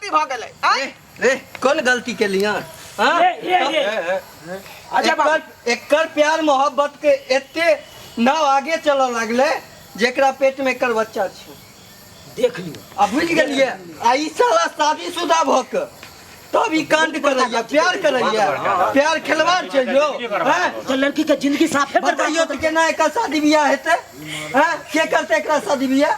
गलती भऽ गेलै आँय? रे कोन गलती केली हन हाँ? ए, ए, ए। अच्छा बाबू। एकर एकर प्यार मोहब्बत के एते नाव आगे चलऽ लागले जेकरा पेट में एकर बच्चा छै। देख लियो। आ बुझि गेलियै, आ ई साला शादीशुदा भऽ के तब ई कांड करैया, प्यार करैया, प्यार खेलवाड़ छै यौ। हैं? तो लड़की के जिंदगी साफे बर्बाद। बतैयो तऽ केना एकर शादी बियाह हेतै? हैं? के करतै एकरा शादी बियाह?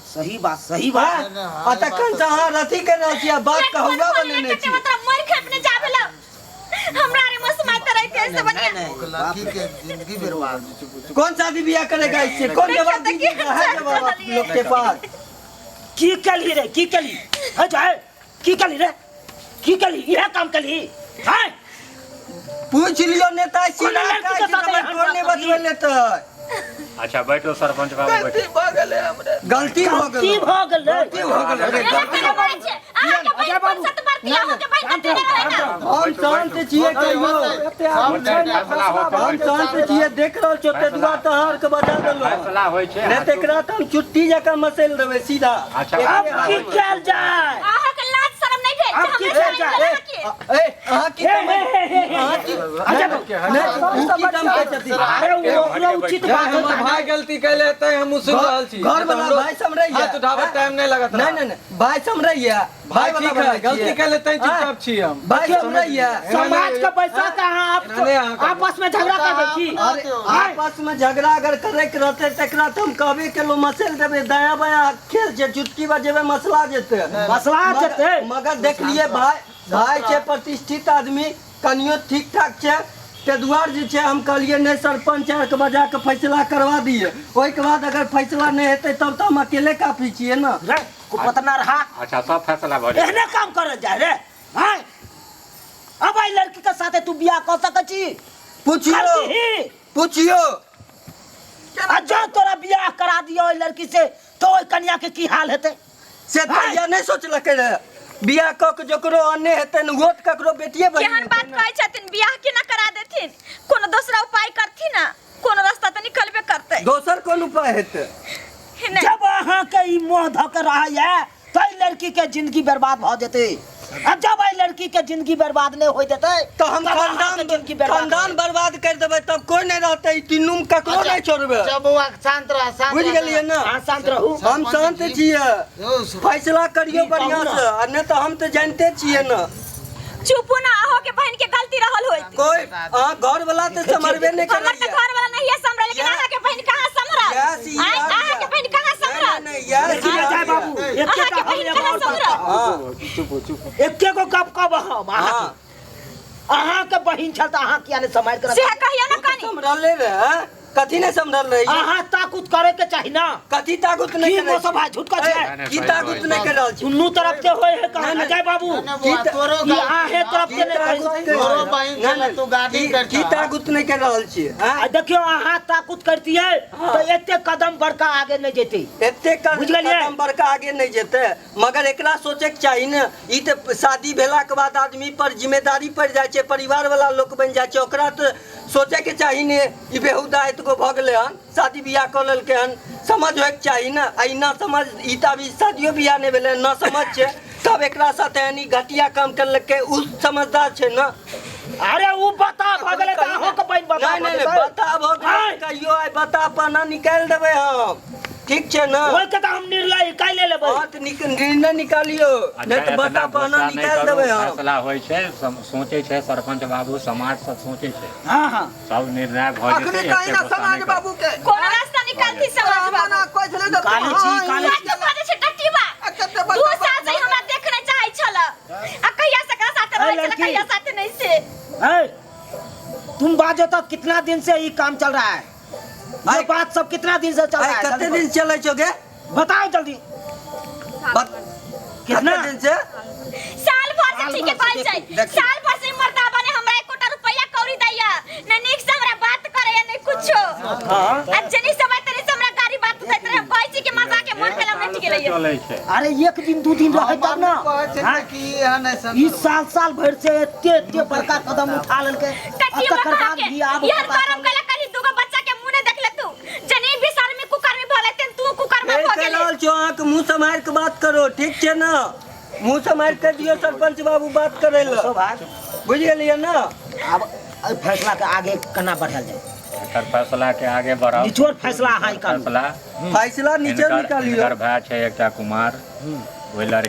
सही बात, सही बात। हैं? आ तखन से अहाँ रथी के रहल छी आ बात पेट कहुआ खोल बनेने कते छी। मतलब मर खेपने जाबे ला हमरा रे मसमाइत रहते से बढ़िया। लड़की के जिंदगी बर्बाद। कौन शादी बियाह करेगा इससे? कौन देखियो जवाब तऽ दीजिएगा? केहन है जवाब आप चल लोग के पास? की कली रे, की कली है जाए, की कली रे, की कली इहे काम कली है? पूछ लियो नेता कोन सीना लड़की के काटि साथ देबै, एहन कोन नहि बात बचबै लेतै। अच्छा बैठो सरपंच बाबू, बैठो। गलती भऽ गेलै हमरे। गलती भऽ गेलै, गलती भऽ गेलै। गलती भऽ गेलै। एना केना करै छियै? अहाँके बहिन अजय कोन बाबू। सतबरती? अहाँके बहिन शांत कते रहू, रहै शांत ना? रहू। हम शांत छियै कहियो, फैसला होतै। हम शांत छियै, देख रहल छियै ओते दुआर तऽ अहाँ आरके बजा देलहुँ। फैसला होइ छै। नहि तऽ एकरा तऽ हम चुट्टी जकाँ मसैल देबै सीधा। अच्छा। अब की कयल जाय? अहाँके लाज शरम नहि भेल? आब की हमरा कयल जाय? शरम के ए, अहाँ की हे, कमै हे, हे, हे, हे। अहाँ की अजय बाबू। नहि, उ की दम कहै छथिन? अरे ओ ओकरो उचित बात हमर होता है। भाई गलती कैले तै हमहूँ सुनि रहल छी। घर वाला भाई समझैया। हाथ उठाबे टाइम नहीं लगत। नहीं नहीं नहीं, भाई समझैया। भाई वाला ठीक है, बनै गलती छियै। कैले तै चुपचाप छी हम। भाई समझैया। समाज के पैसा के अहाँ एना नहि अहाँ करू। आपस में झगड़ा कर दै छी। अरे आपस में झगड़ा अगर करे के रहते तकरा तो हम कहबे केलहुँ मसल देबै, दायाँ बायाँ खेल छै, चुटकी बजेबै मसला जेतै। मसला जेतै। मगर देखलिए भाई, भाई छै प्रतिष्ठित आदमी, कनियो ठीक ठाक छै, ते दुआर जे छै हम कहलिए नहि सरपंच आरके बजा के फैसला करवा दिए। ओहिके बाद अगर फैसला नहि हेतै तब तऽ हम अकेले काफी छियै ने। रे कुपतना रहा। अच्छा सब फैसला भऽ जेतै। एहने काम करल जाय रे। हैं? अब आई लड़की के साथे तू बियाह कर सकै छी? पूछियो, करबिही? पूछियो। आ जो तोरा बियाह करा दियो ओहि लड़की से तो ओहि कन्या के की हाल हेतै? से तहिया नहि सोचलकै रहे बियाह कऽ के जकरो अन्ने हेतै ने ओहो तऽ ककरो बेटिए बनि केहन जेतै बात ने। कहै छथिन, बियाह केना करा देथिन? कोनो दोसरा उपाय करथिन ना, कोनो रास्ता तऽ निकलबे करतै। दोसर कोन उपाय हेतै? नहि। जब अहाँके ई मोह धऽ के रहैया तऽ एहि लड़की के जिंदगी बर्बाद भऽ जेतै, आ जब एहि लड़की के जिंदगी बर्बाद नहि होय देतै तऽ हम तब अहाँके खानदान जिंदगी बर्बाद खानदान बर्बाद कर देबै, तब कोई नहीं रहतै, ई तीनू में ककरो नहीं छोड़बै। अच्छा बौआ, शांत रह, शांत बुझि रह। गेलियै ने? अहाँ शांत रहू। हम शांत छियै, यौ, सु- फैसला करियौ की बढ़िया कहू ने? से, आ नहि तऽ हम तऽ जानिते छियै ने। चुपू ना, अहो के बहन के गलती रहल होइत। कोई अहाँ घर वाला तऽ सम्हरबे नहि हमर तऽ करैया। घर वाला नहीं है सम्हरल, लेकिन या- अहाँ के बहन कहाँ सम्हरल? यस, ई आँय, याद अहाँ के या। बहन कहाँ नहीं, सम्हरल? नहीं, यस, देखिए याद जाय या। बाबू, एके अहाँ टा के हम बहिन एगो कहाँ और बात सम्हरल? कहब। हाँ। चुप। एके गो गप कहब हम अहाँके। हाँ। अहाँके बहिन छल तऽ अहाँ किया नहि सम्हारि के से रखलियै? कहियौ ना कनी। सम्हरले रहे, कथी नहीं सम्हरल रहे? अहाँ ताकूत करे के चाही ना। कथी ताकूत नहीं की कर मौसम भाई झूठ का ए, छै? की ताकूत नहीं कर रहल छी? दुनू तरफ से होय है कहाँ? नहीं, नहीं। अजय बाबू। नहीं, नहीं, बौआ, की तोरो की गलती अहें ना। तरफ से नहीं ताकूत कही। तोरो बहिन नहीं, छलै, नहीं, तू गाड़ी की करता। ताकूत नहीं कर रहल छी? आ हाँ? देखियो, अहाँ ताकूत करतियै तऽ एते कदम बड़का आगे नहि जेतै। एते बुझि गेलियै? कदम बड़का आगे नहीं जेतै, मगर एकरा सोचे के चाही ने। ई तऽ शादी भेला के बाद आदमी पर जिम्मेदारी पड़ि जाइ छै, परिवार वाला लोक बनि जाइ छै, ओकरा तऽ सोचे के चाही ने। ई बेहुदा एतगो भऽ गेलै हन, शादी बियाह कऽ लेलकै हन, समझ होइके चाही ने। आ ई ना समझ, ई तऽ अभी शादियो बियाह नहि भेलै हन, ना समझ छै, तब एकरा साथ एहन ई घटिया काम करलकै, उ समझदार छै ने। अरे उ बता भऽ गेलै तऽ अहूँ के बहिन बता नहीं भऽ नहीं जेतै। बता भऽ गेलै आँय। कहियो आइ बता पना निकालि देबै हम, ठीक छै ने? ओहिके तऽ हम निर्णय काल्हि लेबै। हाँ तऽ निर्णय निकालियो, अच्छा, नहि तऽ एतना बता पना गुस्सा नहि निकालि करू, देबै हम। फैसला होइ छै, सोचै छै सरपंच बाबू, समाज सब सोचै छै, हाँ हाँ सब निर्णय भऽ अखने जेतै। कही एते ना गुस्सा समाज नहि करू। बाबू के। कोनो रास्ता निकालथि समाज बाबू। मना कहै छलै तऽ काले छी, काले बात तऽ कहै छै टटीबा। कते 2 साल से हमरा देख नहि चाहै छल, आ कहिया से एकरा साथे रहै छल, लड़की। कहिया साथे नहीं से। ए, तुम बाजो तो कितना दिन से ये काम चल रहा है? ये बात सब कितना दिन से चल आइ रहा है? कते जल्दी दिन चलै छौ गे? बताओ जल्दी। कितना? कते दिन से? साल भर से साल ठीके भर से कहै छै। देखियौ। साल भर से मर्दाबा ने हमरा एकोटा रुपैया कौड़ी दैया ने, नीक से हमरा बात करैया ने कुछो। हाँ। आ जनी समय तनी से हमरा गाड़ी बात दैत रहे, हम कहै छी कि मर्दा के मन भेल हम नहीं ठीक रहिए। चलै छै। अरे एक दिन दू दिन रहै तब ना। कहै छै हाँ? कि एहन ऐसन ई साल साल भर से एते एते बड़का कदम उठा लेलकै, आ कथी तकर बता बाद के भी आब यार पता करम चललै। कला कली दूगो बच्चा के मुंह ने देखले तू, जनी बिसर में कुकर में भले तेन तू कुकर में फेर भ कहि गेले। रहल छौ अहाँके मुँह सम्हारि के बात करो, ठीक छै ने? मुँह से मारि कर दियौ सरपंच बाबू बात करै लए। भाई बुझि गेलियै ने? आब एहि फैसला के आगे केना बढ़ायल जाय? एकर फैसला के आगे बढ़ाउ। निचोड़ फैसला अहाँ निकालू। फैसला फैसला नीचे हिनकर निकालियौ। हिनकर भाय छै एकटा कुमार, ओहि लड़की